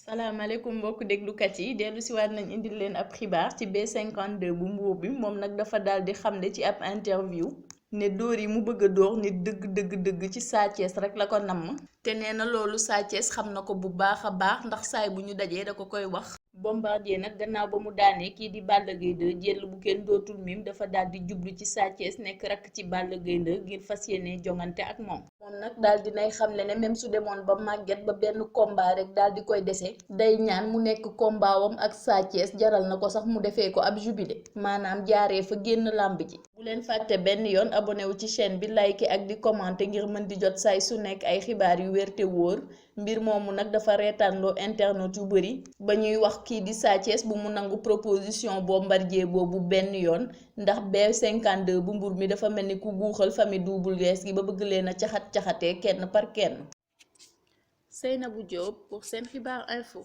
salaamaaleykum mbokk déglukat yi dellu si waat nañ indil leen ab xibaar ci B52 bu Mbour bi moom nag dafa daal di xamle ci ab interview ne dóor yi mu bëgg a dóor nit dëgg ci Sa Thiès rek la ko namm te nee na loolu Sa Thiès xam na ko bu baax a baax ndax saay bu ñu dajee da ko koy wax. Bombardier nag gannaaw ba mu daanee kii di Balla Gaye 2 jël bu kenn dootul mim dafa daal di jublu ci Sa Thiès nekk rakk ci Balla Gaye 2 ngir fas yéene jongante ak moom nag daal dinay xamle ne même su demoon ba màgget ba benn combat rek daal di koy dese day ñaan mu nekk combat ak Sa Thiès jaral na ko sax mu defee ko ab jubilé maanaam jaaree fa génn làmb ji. bu leen fàtte benn yoon abonné wu ci chaîne bi like ak di commenter ngir mën di jot saay su nekk ay xibaar yu wér te wóor mbir moomu nag dafa reetaanloo internet yu bëri ba ñuy wax kii di Sa Thiès bu mu nangu proposition Bombardier boobu benn yoon ndax B52 bu Mbour mi dafa mel ni ku guuxal famille Double Less gi ba bëgg leen a caxatee kenn par kenn. Seynabou Diop pour Sen Xibaar Info.